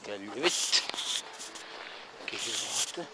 Кэллибит. Киһи буолта.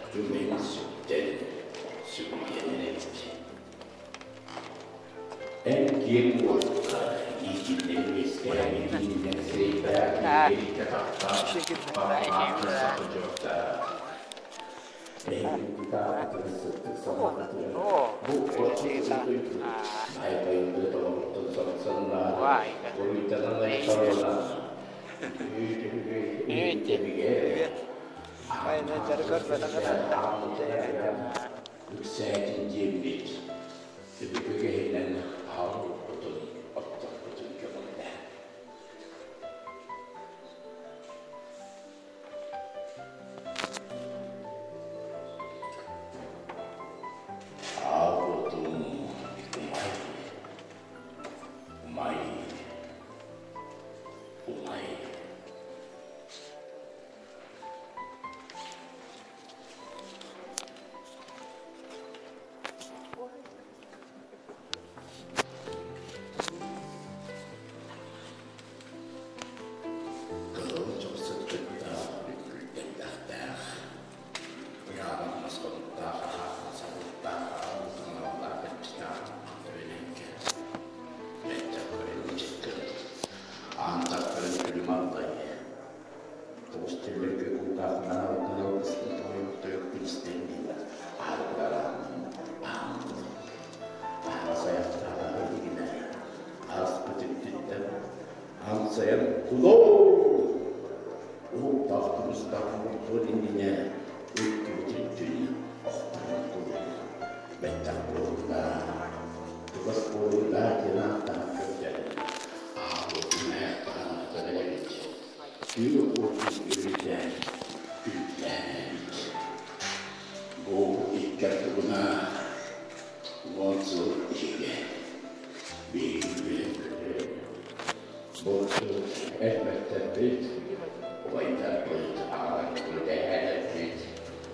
Күнүн сүктэн сүгүрүйэн эбит. Эн киэҥ уокка иитиллэн үөскээбит ииннэн сирэйдээх киһи тахтаах барҕаахы саха дьоруктаах. Эһиги таатытын сыттык санаатыгар бу орто дойду айбайынды толоруттан сорсоннаары уруйданан айталлана үтүгү Үксээтин диэммит, өбүгэ иһинэн аһылыкпытын, оттохпутун көҥүллээн. Аабытым умай, умай, умай. Кыһыл дьохсун кытта үҥкүүллэрдэхтээх, ыйааҕын мас хонуктаах аһаах сабыттаах аҕаллаах ыччатаах өрүнэҥкэ бэттэх көрөн мичик аан тахтарын күлүм аллай Тоҕус түүлэргэ кулгаахынан алтан алгыспыт тойук тойук күнүстэн ааргылар аанын аһаҕас айахтааҕа илигинэ ааспыт үрдүттэн амсайан кулоо уһуктаах тумустаах муртуон иннинэ үрдүбүт үрдүн охторон кулун бэттэх буолунаа тугас буолунаа диэн ааттаан көрдөн аабытын айахтаан эбит Түүр уотун үрүтээн, үүттээн эбит. Бу икки ардыбына 10 сыл иһигэр биһиги булчут эрбэттэрбит, убайдарбыт, аҕаларбыт, эһээлэрбит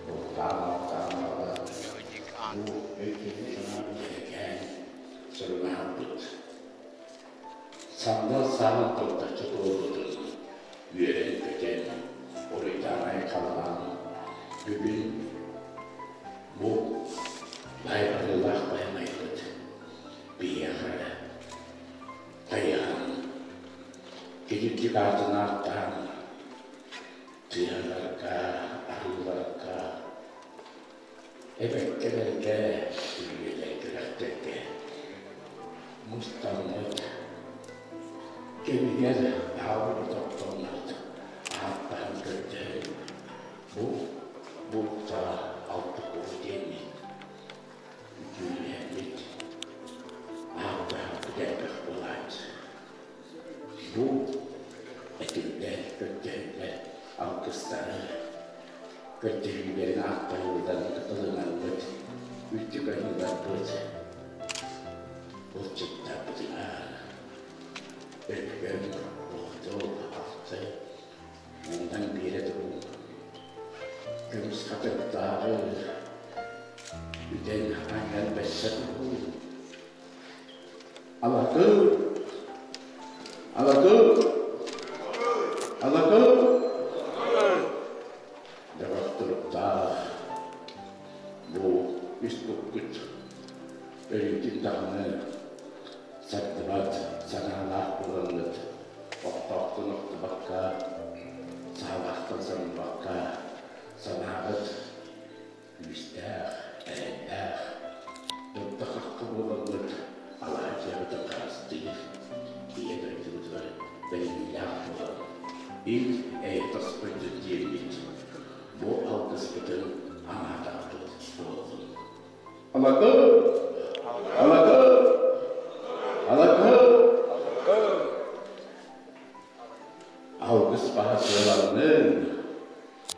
бултаан-алтаан аҕалан бу өйдөбүл санаан сурунаалбыт Сандал саҥа кылтаччы туолбутун үөрэн-көтөн, уруйдаан-айхаллаан бүгүн бу байҕаллаах байанайбыт биһиэхэ тайаан, кирдик аатын ааттаан тыаларга, арыыларга, эбэккэлэргэ, үрүйэлэргэ, үрэхтэргэ мустаммыт, кэмигэр аабыт оттоммут, ааттаһан көрдөһөн, бу булта алтыкуу диэммит, үтүөлээммит, ааттаһарбыт элбэх буолааччы. Бу этиллэр, көрдөһүллэр алгыстары көрдөһүүлэрин ааттарылларын ылынарбыт, үрдүк айыыларбыт булчуттарбытыгар өлгөм охтол алты муҥунан биэрэ туруу көмүс хатырыктааҕы үтэн анньан бэссэ туруу Алакы! Алакы! Алакы! Дьабахтырыктаах бу үс куккут өрүүтүн даҕаны сардыбат санаалаах буолаҥҥыт охтоохтон охтубакка, саалаахтан санныбакка санааҕыт күүстээх, эрэллээх, дурда-хахха буоламмыт алаадьы эбитэ.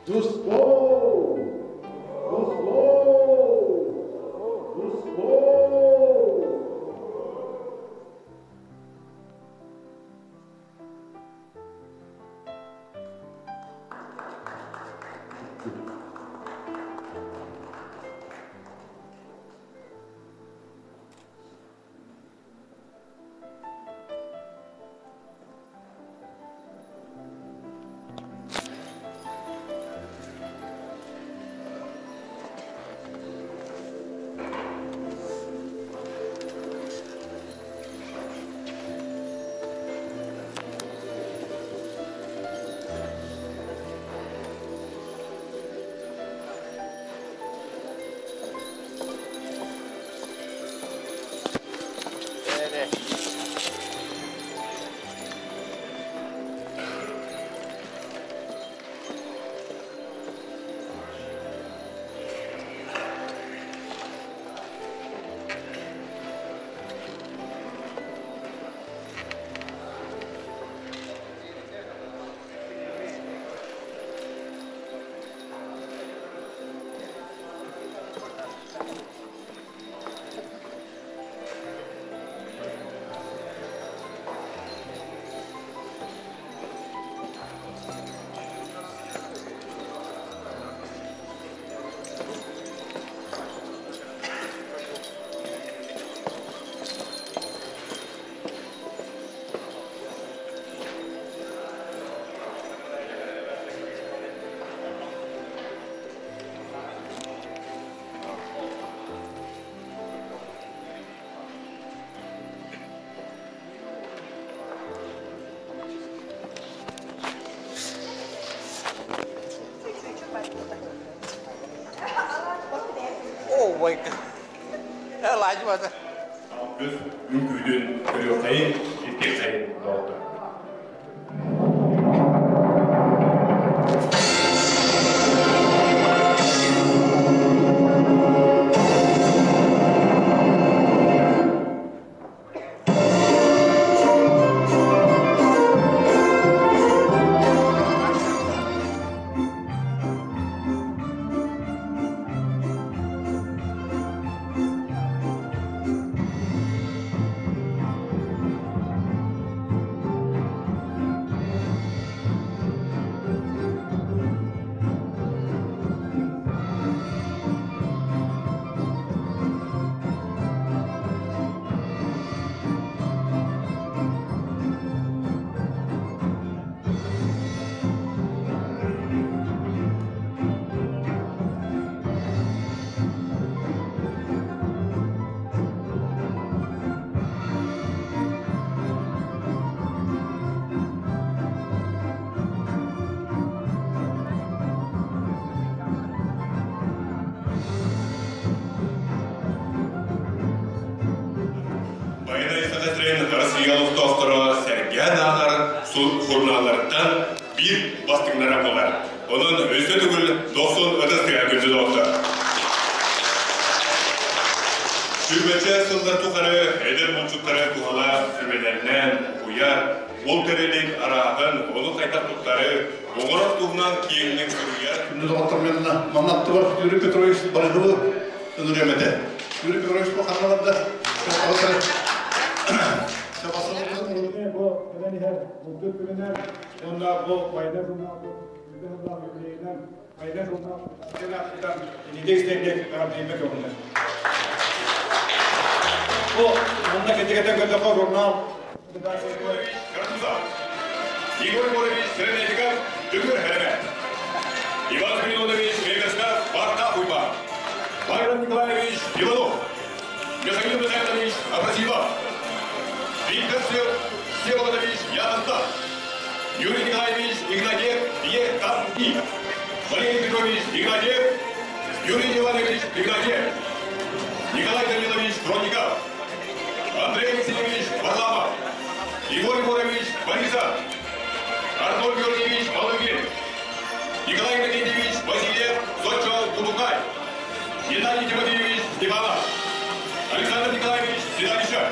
Тускул! Тускул! Тускул! Oh my God. Алгыс үҥкүүтүн көрүөххэйиҥ, истиэххэйиҥ, доҕоттор. Байанай Саха сирин Россия олохтоохторо сэргээн ааҕар сурунаалларыттан биир бастыҥнара буолар. Онон өссө төгүл дохсун ытыс тыаһа күндү доҕоттор. Сүүрбэччэ сыллар тухары эдэр булчуттары туһалаах сүбэлэринэн уһуйар, ол тэрилин арааһын, ону хайдах туттары, оҥорор туһунан киэҥник суруйар. Күндү доҕоттор, манна аттыбар Юрий Петрович Барыгылы ынырыам этэ. Юрий Петрович бу ханна барда? Бу кэлэн иһэр бултур күнүнэн уонна бу война журналын сыллаах юбилейынан война журнал итиитэ истэргэ эҕэрдэлиирбэ көҕүллэр. Бу манна кэтигэтэн көрдөххө журнал Егор Егорович Сыромятников Дүҥүр Хэрэмэ, Иван Спиридонович Мегастав Бартах Уйбаан, Байрон Николаевич Иванов, Михаил Михайлович Абрасимов, Виктор Всеволодович Яностав, Юрий Николаевич Игнатьев Е. И, Валерий Петрович Игнатьев, Юрий Иванович Игнатьев, Николай Данилович Бронников, Андрей Алексеевич Варламов, Егор Егорович Борисов, Артур Георгиевич Балыгин, Николай Иннокентьевич Васильев Зодчо Тутукай, Геннадий Тимофеевич Степанов, Александр Николаевич Седалищев,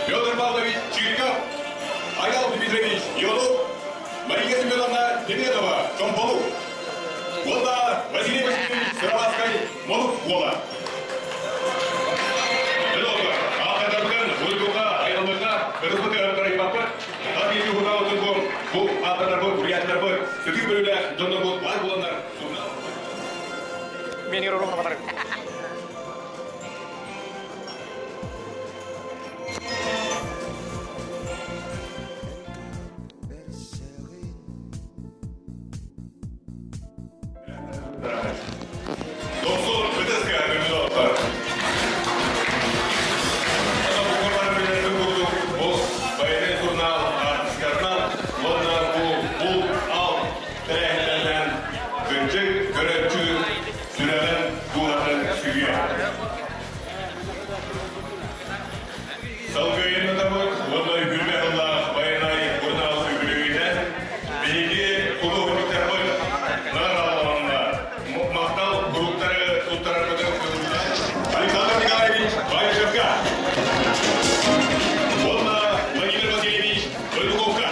Федор Павлович Чириков, Аял Дмитриевич Иванов, Мария Семеновна Демедова, Чомполу. Уола. Бу аатырдарбыт, буряттарбыт, сүтүү бөлүлээх дьоннорбут бар буоланнар. Мен Александр Николаевич Баишевка. Владимир Васильевич Байдуковка.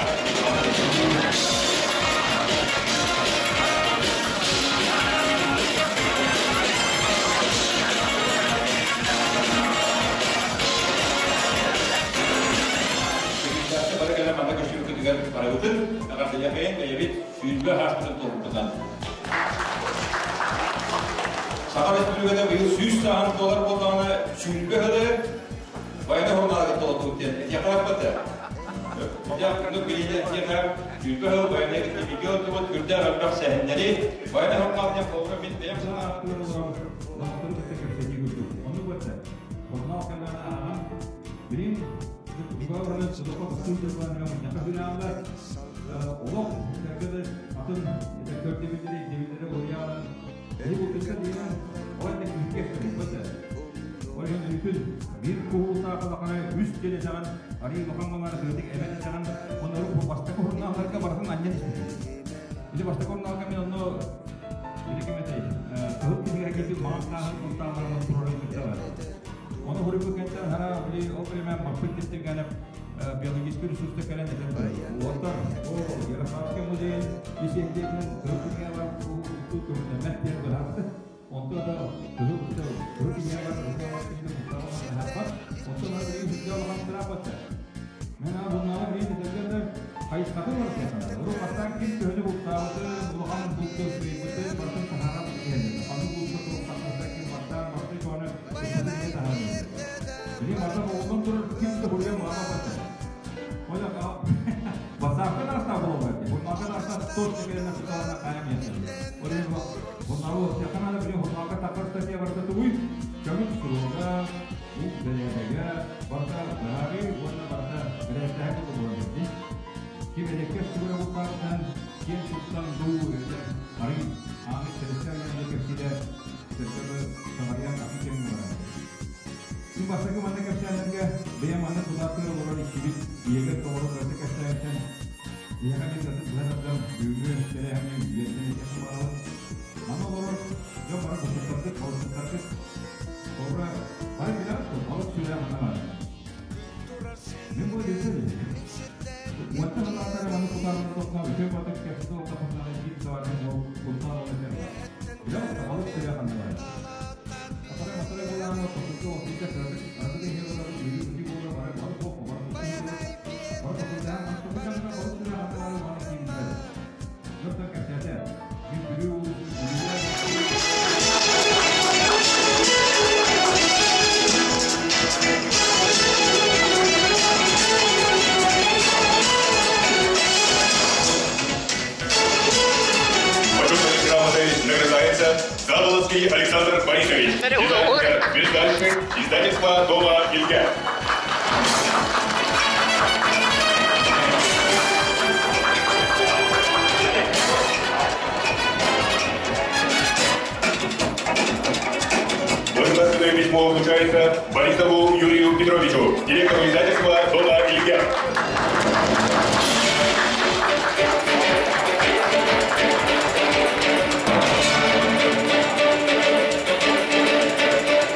Саха Республикада быйыл 100 саһан доллар болдағына сүүрбэ хылы байна хурнаага толотук диэн этиэхэ Дьэ, билине этиэхэ сүүрбэ хыл байна китибиге отубут күрдэ элбэх сэһэннэри байна хурнаага диэн холбура мин бэйэм санаабытынан олорон лаптары кытта кэпсэтии курдук. Ону бэтэ. Хурнаал кэлэн ааҕан билин олох атын көрдөбүллэри дебилleri уруйаалан эһи бултукка диэн ол да күүскэ бэтэ. Ол иһин үтүн бир куһултаахалахана үс телесаҕан арыы улахан малаары кырдык эбэн этаҕан онору бастакы хурнаалларга барытын анньан испитим. Или бастакы хурнаалга мен онно или ким этэй кыһыл киһигэ кэлбит маҕан тааһын кунтааларынан турарын кытта Оны хурупу кэнтэн хара били ол время маппыт типтиргәнеп биологический ресурста кэлэн этен уоттар о Ярославский музей исиэхтиэтинэн кыһыл кинигэ бар ту көмүнэмэт диэн быһаарты. Онто да кыһыл кыһыл кинигэ бар онто да били хүдде олахан тырапатта. Мен а bunları bir этергенде хайысқаты бар сияқтанады. Уру бастан ким төһөнү бултаабыты, улахан булту суйбыты, бартын тахара келди. Аны булту туох ким бартан барты коны Били марта оғылдан турар ким де хурья мама бата. Оля басақы наста болу бәке. Хурмака наста тот дегенне суталана каям ясады. Оля хурмалы якын били хурмака тақыр статья барта тугуй. Көмүк суруга, бу белеге барта бары уонна барта белектэһэ буолар ди. Ки белекке суруга бултардан киэн туттан дуу ары аны телестер янда кепсиле төттөрү самарьян атын кемин бар. Күн бастакы манна кэпсээннэргэ бэйэм манна тулааты олорор иккибит иэгэр тоҕоро кыраты кэпсээнтэн иэхэ мен кыраты быһан бүгүҥҥү тэрээһини үөрдэн этиэххэ баҕарабын. Манна олорор дьон бары бусуттаргыт, балыксыттаргыт Ора бары билэҕит дуо, балык сүрэ манна баар. Мин бу билсэ Уонтан ылаатара маны кутаалары тохтоо үтүө батык кэпсэтэ олохтоххуна биир саварын ол кунтаал ол этэр баар. Билэҕит дуо, балык сүрэ ханна баар. Атара матара буолаама тохтуту охтуйда кыратык аргыда иһэ олорор үөрүү буола бары балык буох бары бары тохтуйдаан маны тохтуйдаан балык сүрэ ханна баар маны киирбитэ. Дьонтон кэпсээтэ. Мин Бүлүү улууһун Бүлүүгэ Почетной грамотой награждается Заболоцкий Александр Борисович, дизайнер, верстальщик издательства Дома Илья. Благодарственное письмо вручается Борисову Юрию Петровичу, директору издательства Дома Илья.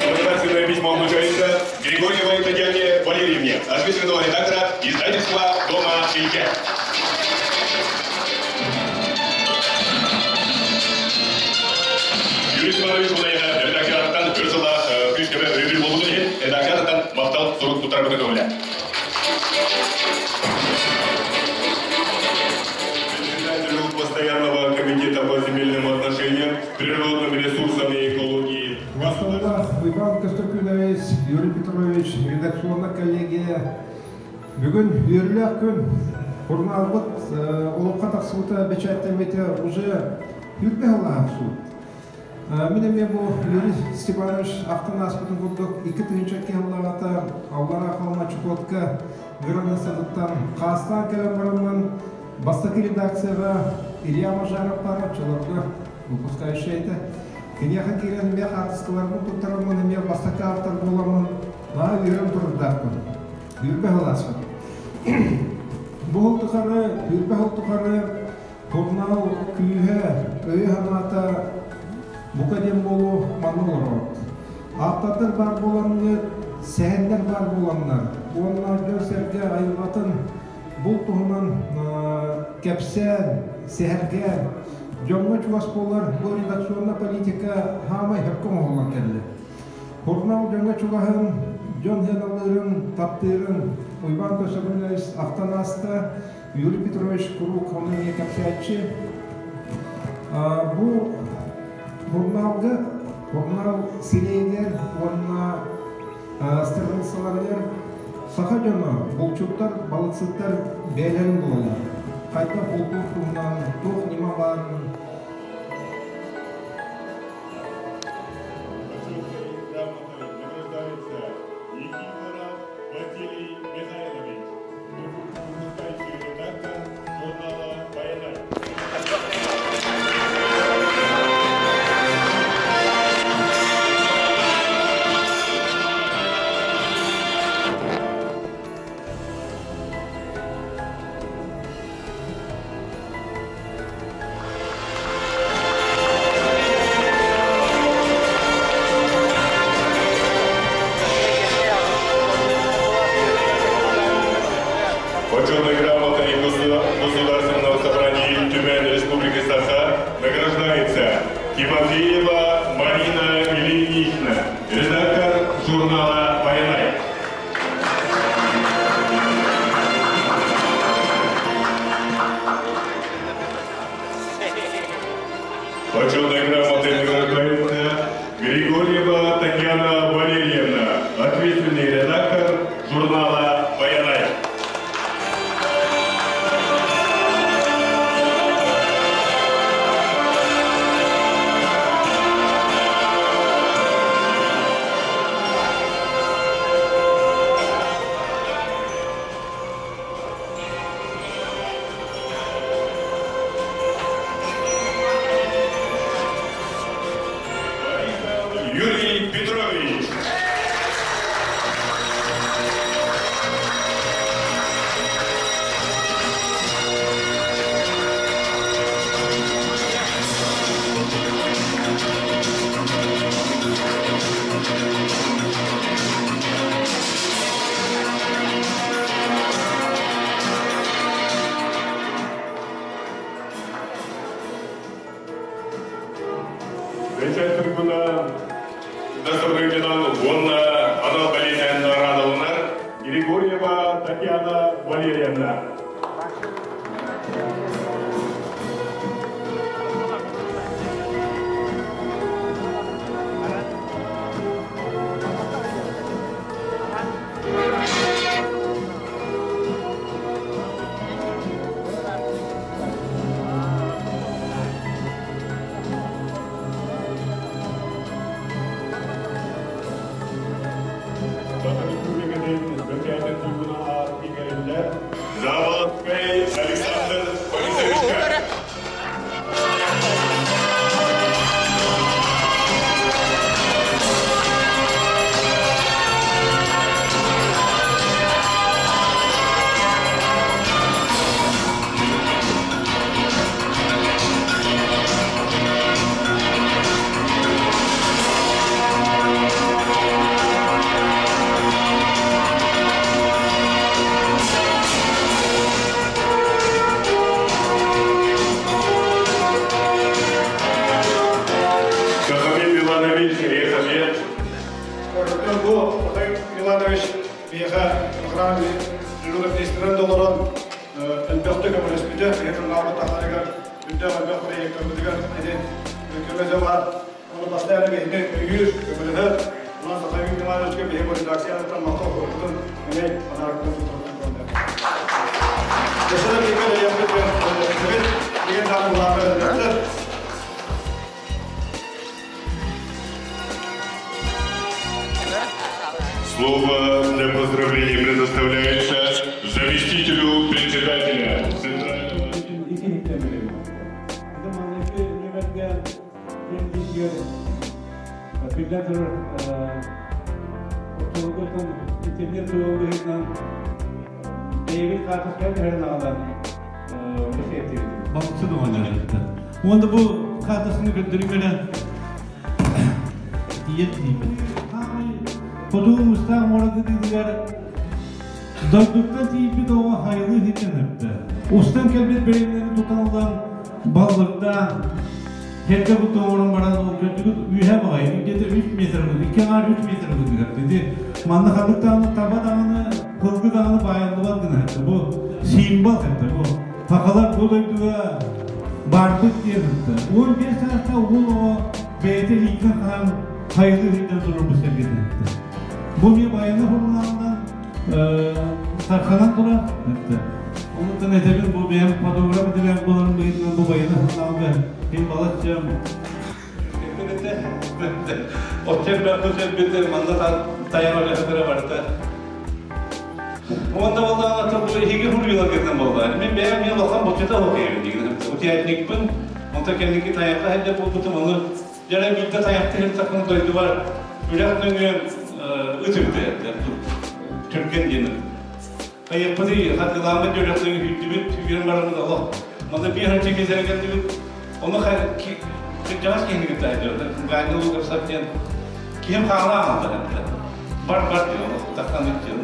Благодарственное письмо вручается Григорьевой Татьяне Валерьевне, ответственного редактора издательства Дома Илья. Юрий Иванович Мунаева, редактор. туттарбыты көҕүлэ. Председателю Постоянного комитета по земельным отношениям, природным ресурсам и экологии. Иван Костокунович, Юрий Петрович, редакционная коллегия. Бүгүн үөрүүлээх күн. Журналбыт олоххо тахсыбыта бэчээттэммитэ уже 20 сыллаах суут. Мин эмиэ бу Юрий Степанович ахтан ааспытын курдук 2002 сыллааҕыта Аллараа Халыма Чукотка границатыттан хаастаан кэлэн бараммын бастакы редакцияҕа Илья Мажаров оччолорго выпускающий этэ. Киниэхэ киирэн эмиэ хаартыскаларбын туттараммын эмиэ бастакы автор буоламмын наһаа үөрэн турардаахпын. 20 сыл ааспыт. Бу сыл тухары, 20 сыл тухары журнал күүһэ, өйө-санаата бука диэн буолуо манна олоробут. Ааптардар баар буоланныт, сэһэннэр баар буоланнар уонна дьон-сэргэ айылҕатын бул туһунан кэпсээн, сэһэргээн, дьоҥҥо чугас буолар бу редакционная политика хаамай сөпкө оҥоһуллан кэллэ. Журнал дьоҥҥо чугаһын, дьон сыаналыырын, таптыырын Уйбаан Косогунович ахтан ааста. Юрий Петрович куруук ону эмиэ кэпсээччи. Бу журналга, журнал сирэйигэр уонна страницаларыгар саха дьоно, булчуттар, балыксыттар бэйэлэрин булаллар. Хайдах бултуур туһунан, туох ньыма баарын. Никифоров Василий Михайлович, выпускающий редактор журнала «Баянай». Почетной грамотой Государственного собрания Тюмень Республики Саха награждается Тимофеева Марина Ильинична, редактор журнала «Баянай». Почетной грамотой награждается Григорьева Татьяна Валерьевна, ответственный редактор журнала «Баянай». Юрий Петрович. Бэчээт туйгуна дастабырыанньанан уонна анал бэлиэнэн наҕараадаланар Григорьева Татьяна Валерьевна. Саха Республикатын бэчээтин туйгуна аат иҥэриллэр Заволоцкай Александр Борисовичка. Кахамин Миланович Рехамет. Бу Михаил Миланович Биһиэхэ охрана журналистарын толорон элбэхтэ көмөлөспүтэ, биһиги журналбыт тахсарыгар, үрдээх элбэх проекттарбытыгар ити көмөтө баар. Оны постоянно биһини өйүүр, көмөлөһөр. Онон Сахамин Ивановичка биһиги бу редакциятыттан махтал курдутун эмиэ подаркын туттарбытын. Өссө да бииргэ үлэлиэхпит диэн деген даҕаны улаатар элбэхтэр. Слово для поздравления предоставляется заместителю председателя Центрального. Биллэн турар, оччолорго интернет суоҕун быһыытынан бэйэбит хаартыскаҕа түһэрэн аҕалан бэчээттиибит. Балыкчы доҕонньор. Уонна бу хаартысканы көрдөрүм эрэ тиийэн тиийбит. Хотугу муустаах муора кытыытыгар дойдуттан тиийбит оҕо хайылыы сылдьан өптө. Устан кэлбит бэйэлэрин тутан ылан баллырдаан Эргэ буту оҥорон баран ол көрдүгүт үөһэ баҕайы где-то 3 метр 2,5 3 метр курдук ити манна ханнык даҕаны таба даҕаны кылгы даҕаны баайыллыбат гына этэ бу символ этэ бу сахалар бу дойдуга баарбыт диэн этэ 15 саастаах уол оҕо бэйэтэ илиитинэн хаһан хайылыы сылдьан турар сэргэтэ этэ бу эмиэ байана сурунаалынан тарханан турар этэ онуттан этэбин бу бэйэм фотограф идэлээх буоларым быһыытынан бу байана сурунаалга мин балачча Оччо элбэх манна тайаҕа үлэһиттэрэ барыта. Уонна буоллаҕына бу иһиги хуруйуларгытынан буолла. Мин бэйэм мен улахан булчута хоккейбин дигин. Утиятникпын. Онтон кэнники тайахха сылдьар буолбутум. Ону дьэ биирдэ тайахта сылдьахпын дойдубар үрэх нөҥүө ыт үрдэ түргэн диэн. Хайыппытый хатылааммыт үрэх нөҥүө сүүрдүбүт, сүүрэн бараммыт олох. Манна биир ханча киэсэрэ кэллибит. Ону кырдьаҕас киһини кытта сылдьар. Ганя Луковцев диэн киһим хаалаан алта Бар бар диэн олох таххан диэн.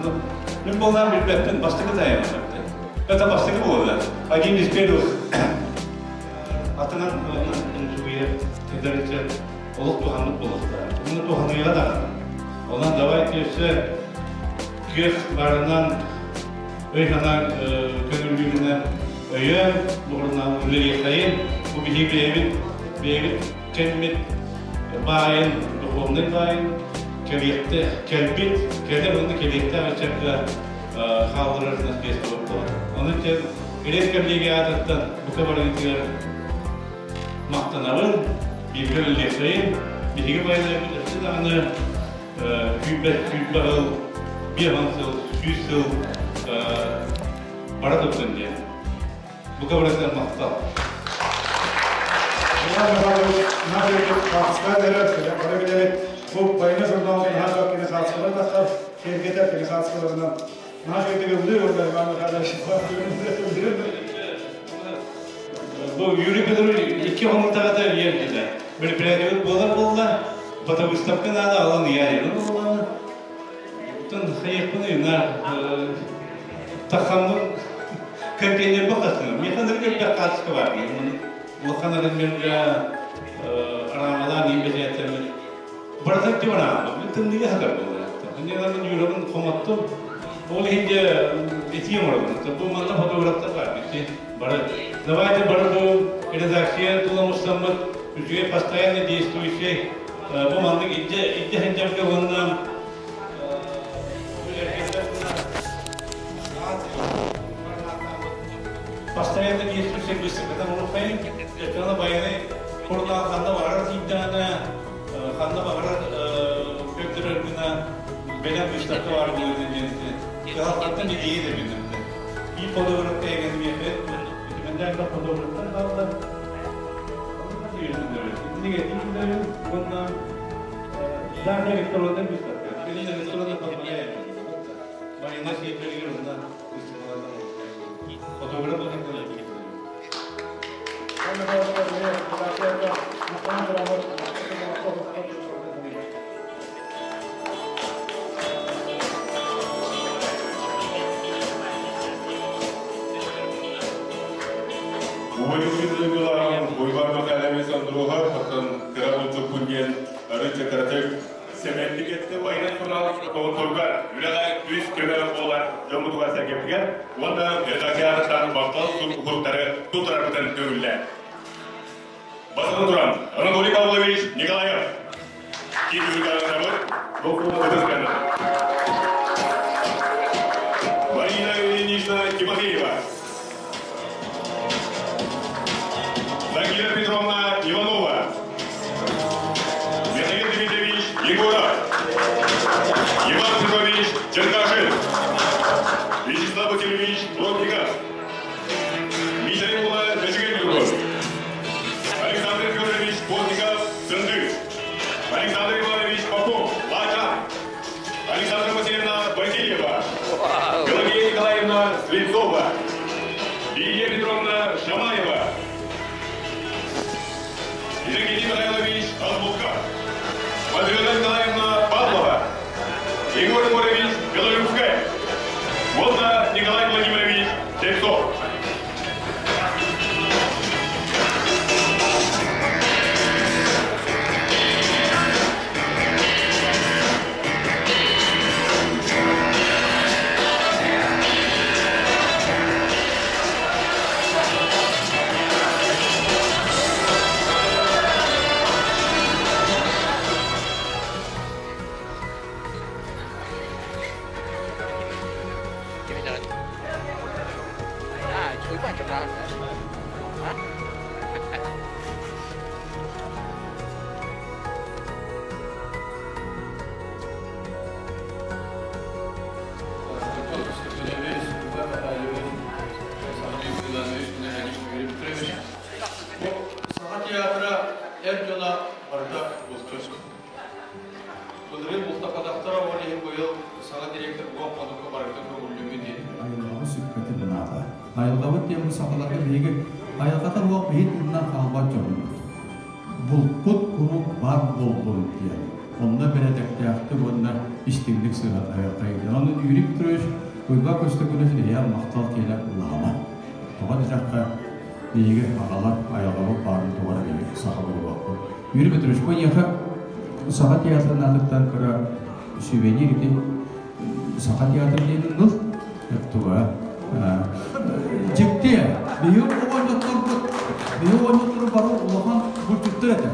Мин буоллаан билбэппин, бастакы тайам Это бастакы буолла. Один из первых атынан умсугуйа кэдэриччэ олох туһаммыт буолуохтаах. Уну туһаныыга даҕаны. Онон давайте өссө күөх барынан өй-санаа көҥүллүүрүнэн өйөөн, бугурунан үлэлиэхтэйин. Бу биһиги бэйэбит бэйэбит кэммит баайын, духовнай баайын кэлиэхтэ кэлбит, кэлэр уонна кэлиэхтээх ыччакка хаалларар наследство буолар. Ону тем Грек коллегия аатыттан бука барыытыгар махтанабын, бииргэ үлэлиэхтэйин. Биһиги байыларбыт өссө даҕаны күүрбэт күүрбэ сыл, 50 сыл, 100 сыл бара турдун диэн. Бука барытыгар махтал. Иван Михайлович, наша хаатыскаҕа берер, бары билэбит. Бу Байына журналга наһаа sok кини хаатыскалар тахсар, киэргэтэр кини хаатыскаларынан. Наша өйдөбүллүү уонна Иван Михайлович. Бу Юрий Петрович икки хомуртаҕата иэрдилэ. Мероприятиебыт буолар буолла, фотовыставка наада алан ыйаайын буоллаҕына. Оттон хайыахпыный, на тахаммыт контейнер бахтасына. Миэхэ нырык элбэх хаачыска баар. Улахан арынньарга араамалаан иин бэчээттэммит. Барыта икки бараама. Мин тымныыга сатар буолла. Инньэ мин Юрабын хомоттум. Ол иһин дьэ этии оҥоробун. Бу манна фотографтар баар бити. Бары. Давайте бары бу редакция тула мустаммыт үчүгэй постоянно действующий бу маннык илдьэ илдьэ сылдьарга уонна постоянно действующий выставката оҥоруоххайын. Өттөҕүнэ байыаннай курдаах ханна баҕарар тиийдэҕинэ, ханна баҕарар көрдөрөр гына бэлэм выставка баар буолуон диэн кыһалҕаттан идея да билиннэ. Биир фотограф кэйгэн миэхэ үтүмэннээх фотографтар бааллар. Итинник этиим уонна даже электронный выставка. Билин электронный позволяет. Марина Сергеевна выставкалардан фотограф Убайын дойдулааҕын Уйбаан Михайлович Андрухов, оттон кыра булчукпун диэн арыычча кыратык сэмэйдик эттэ Байанай сурунаал доҕотторугар үлэҕэ күүс-көмө буолар дьоммутугар-сэргэбитигэр уонна редакция аатыттан махтал суруктары туттарарбытын көҥүллээн. Бастатан туран, Анатолий Павлович Николаев киин түһүлгэҕэ Марина Ильинична Тимофеева, Загира Петровна Иванова, Михаил Дмитриевич Егоров, Иван Петрович Черкашин, Вячеслав Васильевич Плотников, Михаил Бэчигэн Александр Федорович Плотников, Сындык, Александр Иванович Попов, Лача, Александра Васильевна Васильева, Пелагея Николаевна Слепцова, Лидия Петровна Шамаева, Евгений Михайлович Азбутков, Матрена Николаевна Павлова, Егор Егорович Белолюбская, уонна Николай Владимирович Сельцов. Саха театра эр дьоно барыта булчут. Былырыын бултаппатахтара, ол иһин быйыл саҥа директор уон хонукка барыта көҥүллүүбүн диэн. Айылҕабыт сүппэтин наада. Айылҕабыт диэн бу сахаларга биһиги айылҕата суох биһи тыыннан хаалбат дьоммут. Булпут куруук баар буоллун диэн. Онно бэрээдэктээхтик уонна истиҥник сыһыаннаһыаххайын. Онон Юрий Петрович, Уйбаан Көстөкүүнэс эһиэхэ махтал киэнэ улахана. Тоҕо диэтэххэ, биһиги аҕалар айылҕабыт баарын туһара биһиги саха буолуохпут. Юрий Петрович, бу эйиэхэ Саха театрын аатыттан кыра сувенир ити Саха театр диэн ыл туга дьикти биһиги оҕонньотторбут биһиги оҕонньоттору бары улахан булчуттар этэ.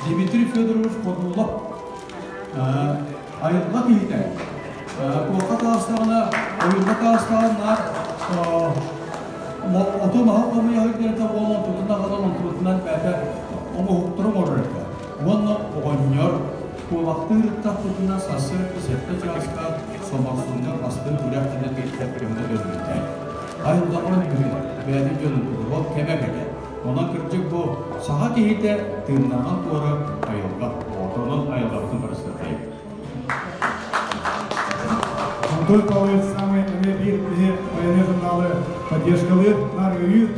Дмитрий Федорович Ходулов айылҕа киһитэ туохха таҕыстаҕына ойууга таҕыстаҕына оту маһы хомуйа сылдьар буолан онтутун аҕалан онтубутунан бэйэтэ оҥоһуктары оҥорор этэ. Уонна оҕонньор куобахтыы ырыттахпытына сарсыарда 7 чааска Соморсуҥҥа бастыҥ күрэх гына киирдэхпитинэ өлбүтэ. Айылҕаҕа өлбүтүн бэйэтин дьонун ол кэмэ кэлэр. Онон кырдьык бу саха киһитэ тыыннааҕын туора айылҕа оҕото, онон айылҕабытын харыстыаххайыҥ. Анатолий Павлович самый эмиэ биир киһи военный журналы поддержкалыыр, наар өйүүр.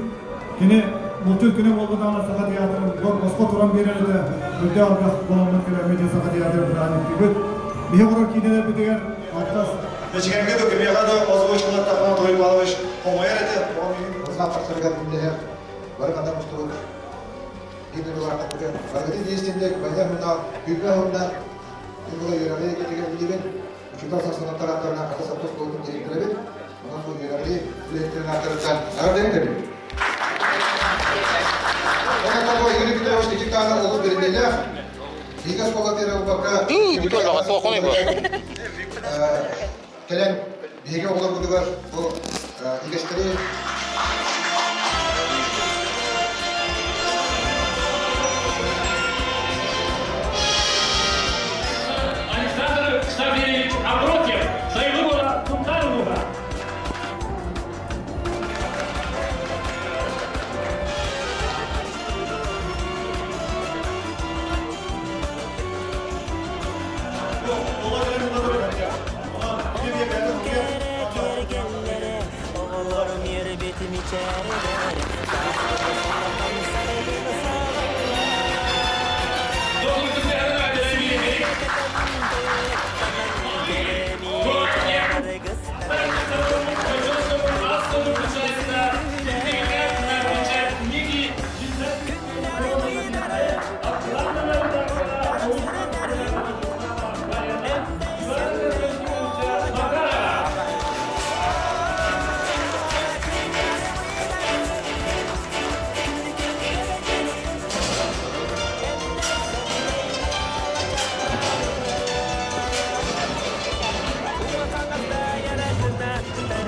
Кини булчут күнэ буолбутаҕына Саха театрын босхо туран биэрэр этэ. Үрдэ алгас буоламмыт кэлэммит Саха театрын бырааһынньыктыыбыт. Биһи оҕолор киинэлэрбитигэр алтас Мичигэҥҥэ да кимиэхэ да озвучкалаттахха Анатолий Павлович хомойор этэ. Ааптардарыгар күннэһэр бары ханна мустубут биир дойдулаахтарбытыгар барыгытын истинник война журнал күүпэ уһунна мин була үөрэҕи эйгэтигэр билибин учуутал сарсынаттар аттарынан хата саптос буолбут директорабыт онон бу үөрэҕи үлэһиттэрин ааттарыттан эҕэрдэлээн кэллим. Онон бу Юрий Петрович ити таана олус бэринэлээх биһиги оскуола буолбакка кэлэн биһиги оҕолорбутугар бу үгэстэри Александр Ксаверьевич Аброкев, Сайылыгова Султановна. Оҕолорум үөрбүтүм ичээрэлэр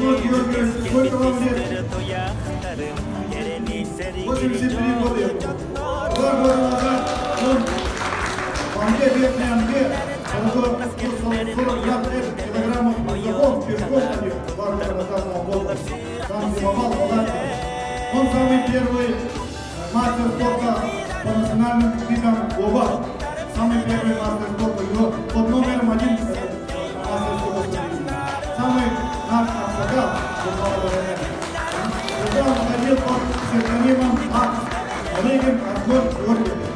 Антон Георгиевич, сколько вам лет? 83 года ему. 2 года назад он по мне, Верхней Амге, он 45 килограммов рюкзаком пешком ходил 2 года назад на охоту. Там зимовал в палатке. Он самый первый мастер спорта по национальным видам ОВА. Самый первый мастер спорта. Его под номером один мастер спорта. Самый наш аксакал Когда он ходил под псевдонимом Макс Онегин Антон Георгиевич.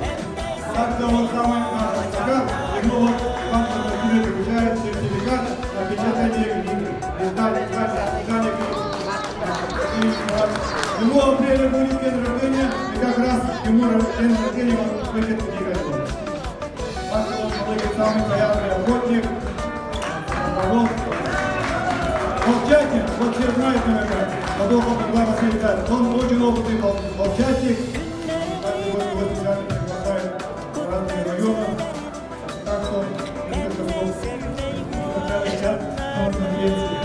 Так что вот самый наш аксакал, ему вот Иван Константинович вручает сертификат на печатание книги. Издание, издание книги. Ему в апреле будет день рождения, и как раз ему день рождения он выйдет книга. Так что вот Онегин самый заядлый охотник, вот волчатник, вот все знают, наверное, Подолгов Николай Васильевич, он очень опытный волчатник, также вот его специально приглашают в разные районы. Так что несколько слов. Вначале сейчас он на пенсии.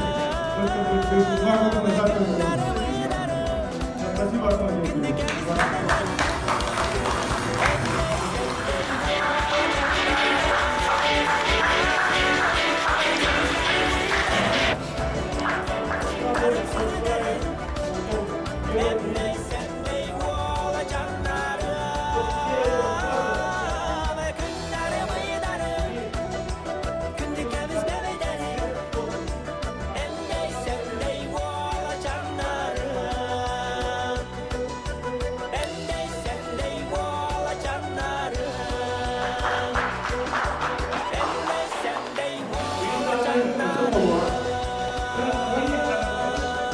Только 2 года назад он был. Спасибо, Антон Георгиевич.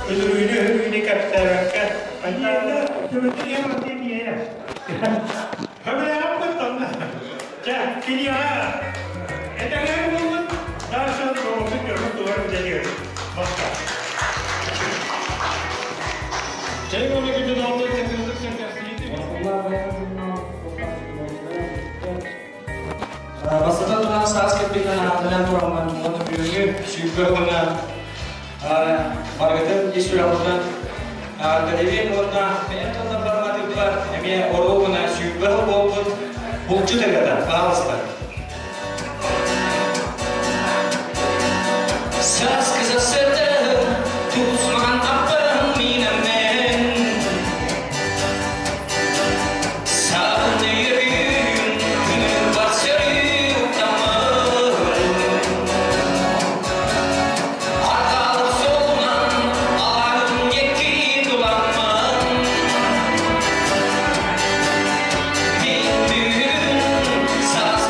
Өлөрүүнү өлүүнү кэпсээбэккэ Бастатан туран саас кэлбитин аатынан тураммын уонна бүгүҥҥү сүүрбэ уонна баргытын ис сүрэҕиттэн Галевин уонна бэйэм тылынан барматыылар эмиэ оруобуна 20 сыл буолбут булчут ырыата, пожалуйста. Саас кызасытын тусмаган аппын минемен Сабын өйөрүн күнүн бар уктамын Аркалык солунан алагын екки туламмын Мен бүгүн саас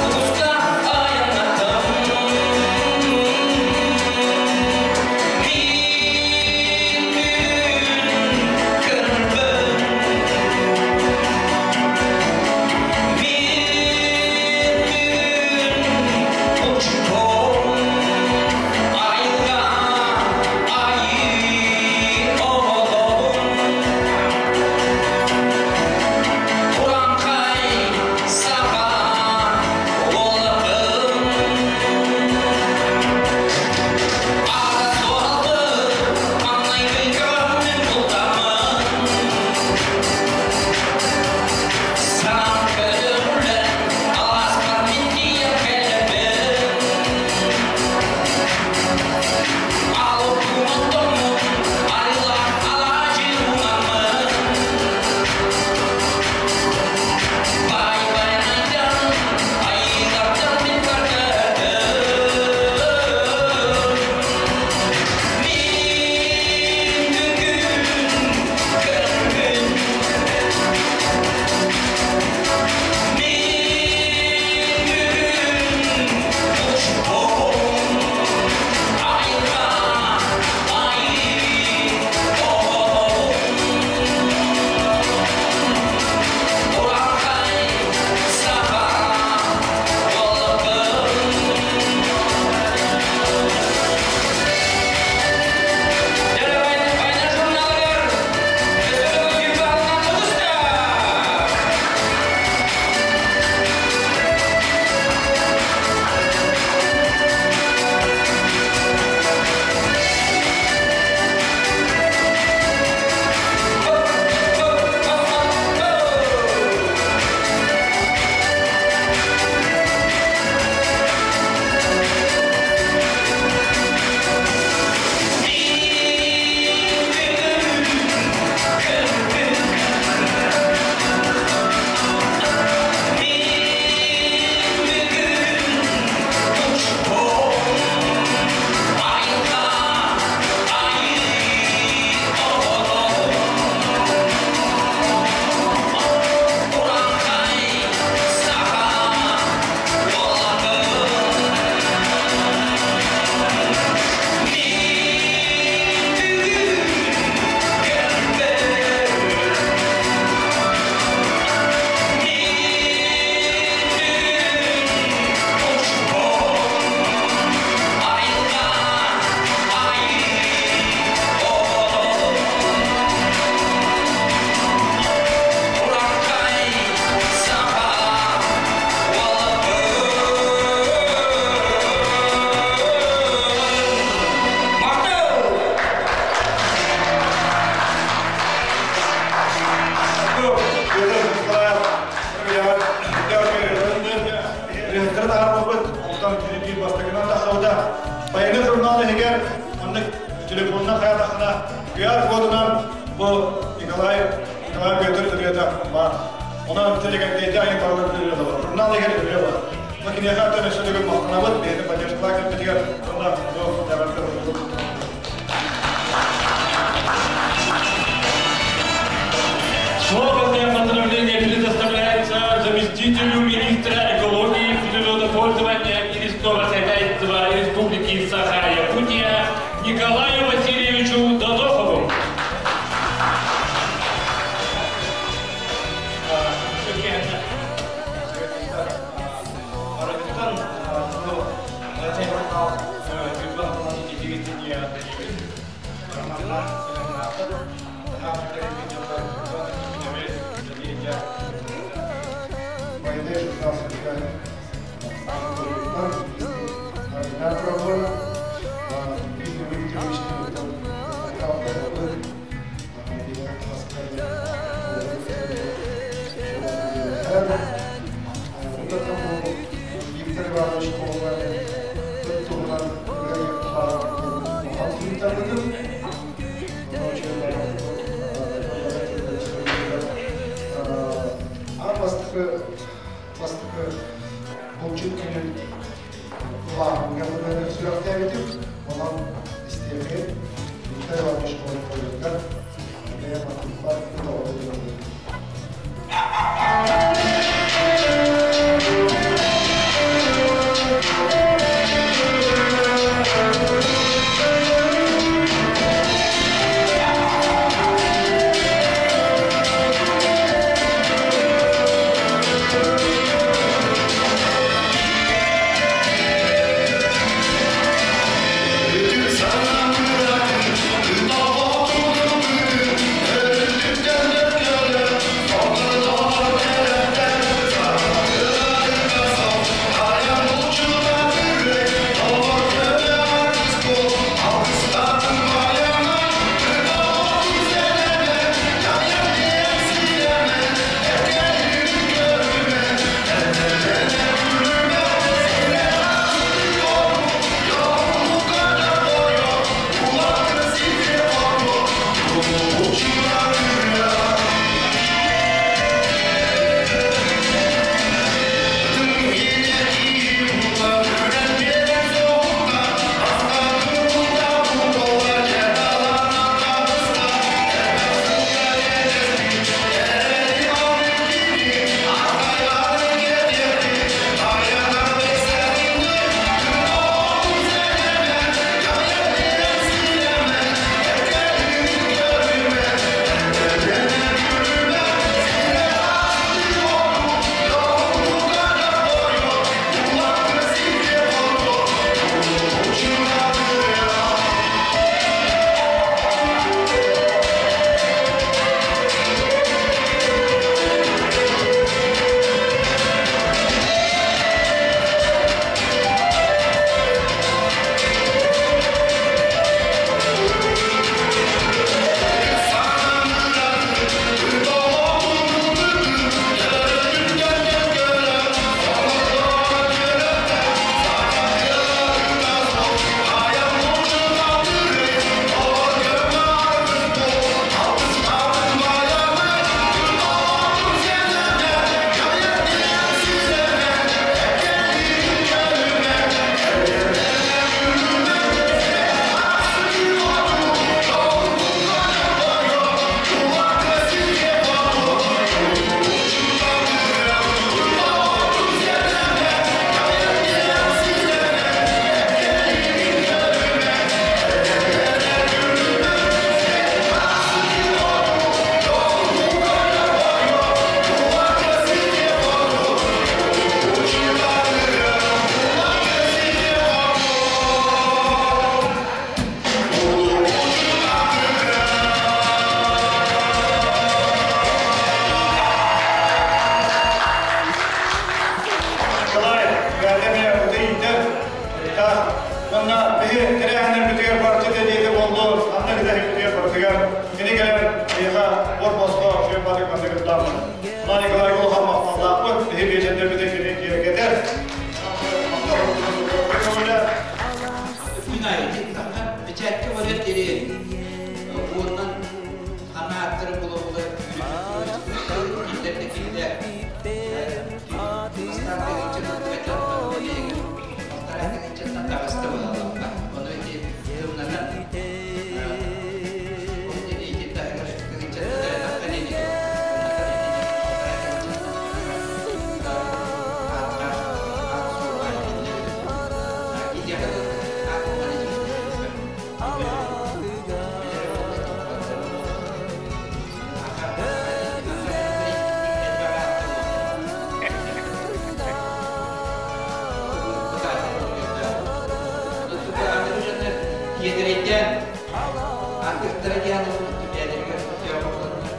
ырыһыттары таһаарбыппыт, онтон кини биир бастакынан тахсыбыта. Байанай журнал иһигэр маннык телефонунан хайаатаххына QR-кодунан бу Николай Николай Петр ырыата баар. Онон телеграм айын барылар ырыа бар. Журнал иһигэр ырыа бар. Бу киниэхэ аттан өссө төгүл махтанабыт, бэйэтин поддержкалаах кэлбитигэр уонна бу эҕэрдэ. Слово для поздравления предоставляется заместителю министра экологии, природопользования и лесного хозяйства Республики Саха-Якутия Николаю Васильевичу Додохову. Арыгыттан бу журнал телевидение Романна Байанай журнал сыртка Виктор Викторович. Виктор Иванович туһунан Бастакы бастакы булчут күнүн улааһыҥҥа сүрэхтээбитим. Онон истиэхи Виктор Иванович Колокольникар бэйэм аттыппар тоҕо. Николай, бэйэтэ утыйда. Онна биһи тэрээһиннэр бүтүгэр барчы диэти болду, анна кытаһы барытыгар кини кэлэн биһиэхэ бор босхо шөй батык мандыгыттаамын. Мына Николай улахан махталлаахпыт, биһи биэчэрдэрбитин кини киэргэтэр. таҕыста быһалаппа. Ону ити тылланан ол ити таһыгар тыһыынчаттан таххан ини. Ааттаах аат суола этиллэр. Киһиэхэ аат Киэдэрийдээн артыктара диэн бэйэлэригэр уонна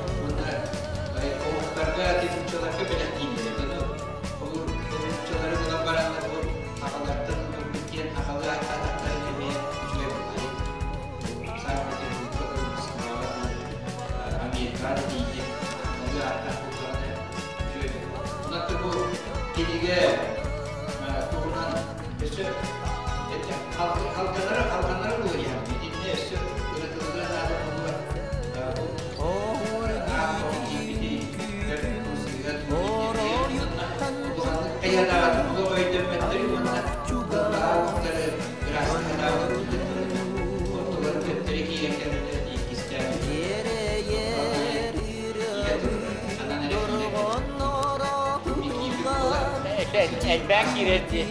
омуктарга нууччаларга бэлэхтииллэр. Нууччалары гынан бараннар бу аҕалартан ылбыт диэн аҕалыы ааттаатахтарын эмиэ үчүгэй буолар. Санкт-Петербурга Москваҕа Америкаҕа тиийдим. Аҕалыы ааттаах буоллаҕына үчүгэй буолар. Онон бу кинигэ туһунан өссө халганара халганара буолуо итиннэ өссө ырытыллыа наада буолуо. Элбээн киирэр дии.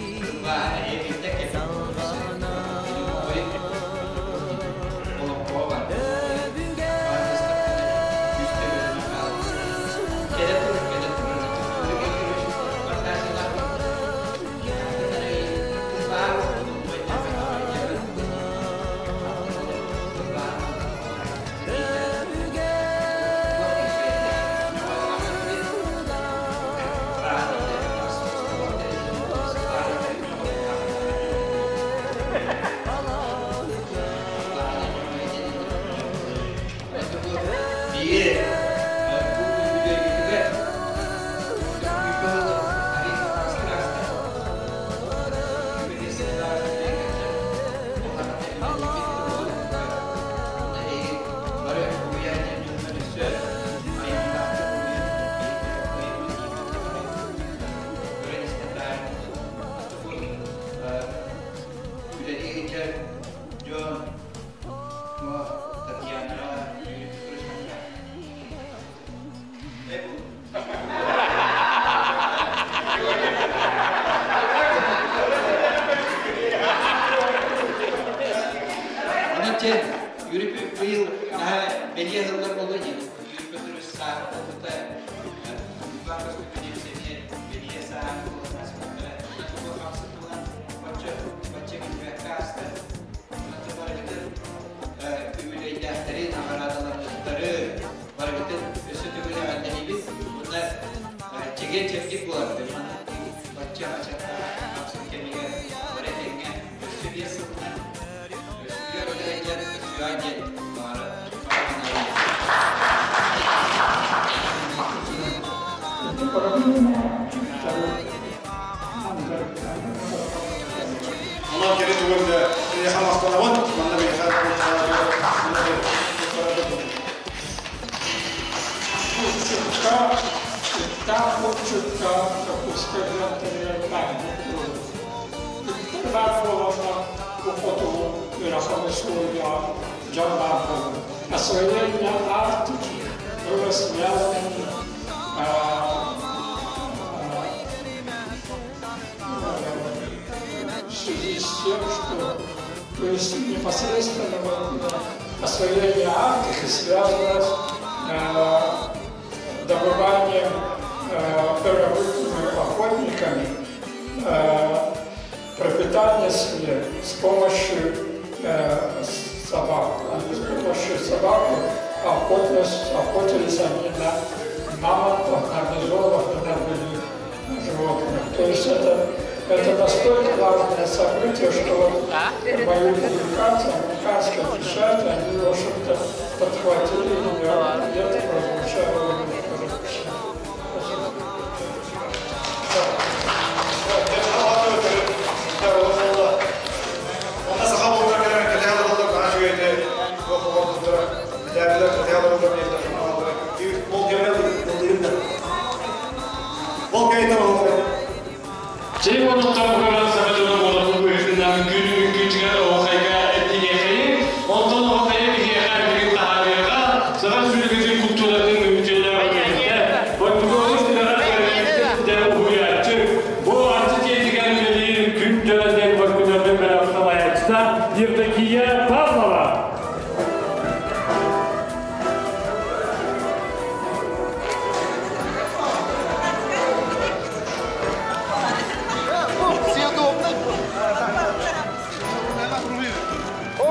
Освоение Арктики было связано в связи с тем, что то есть непосредственно вот, освоение Арктики связано с добыванием первобытными охотниками пропитание себе с помощью собак. С помощью собак охотились они на мамонтов, на бизонов и на других животных. То есть это настолько важное событие, что вот мою публикацию, американские печати, они, в общем-то, подхватили ее, и это прозвучало в.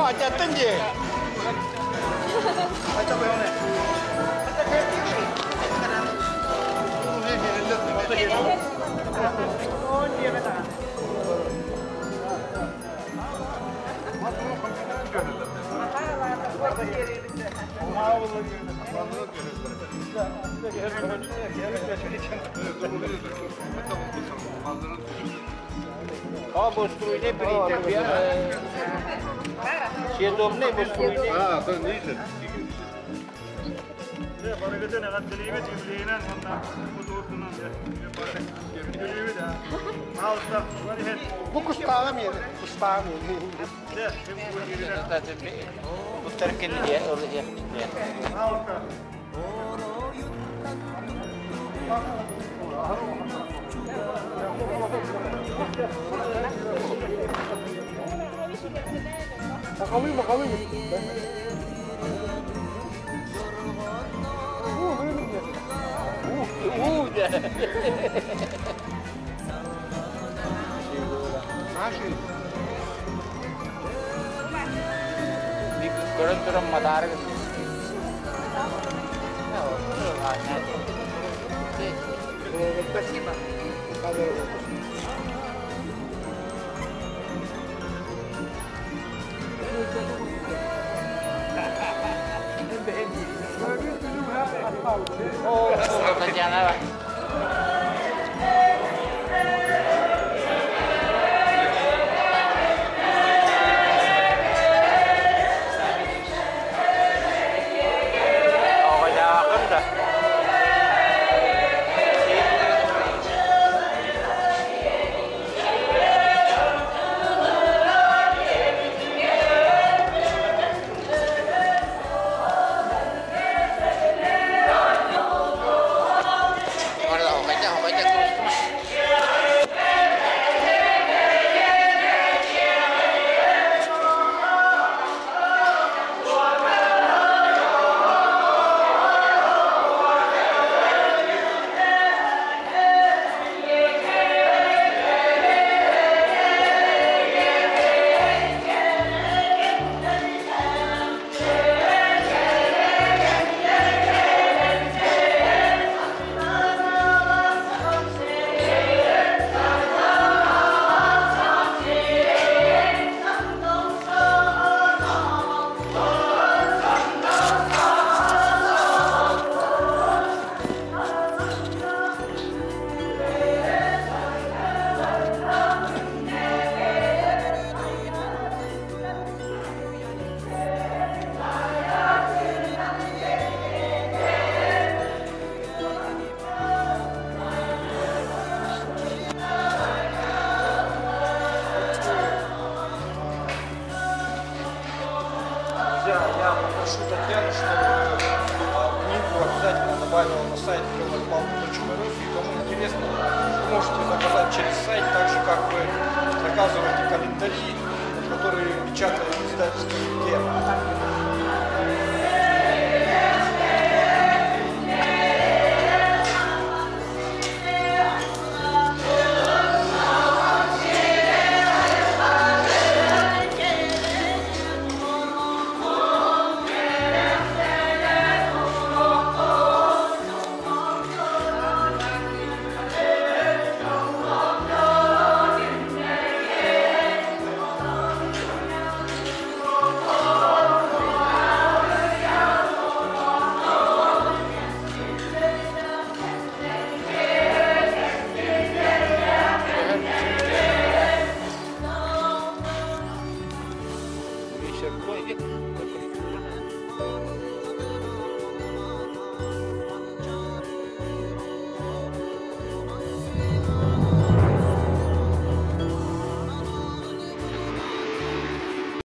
Ачаттан же. Bu kustağım yeri, kustağım yeri. Bakalım bakalım. Спасибо.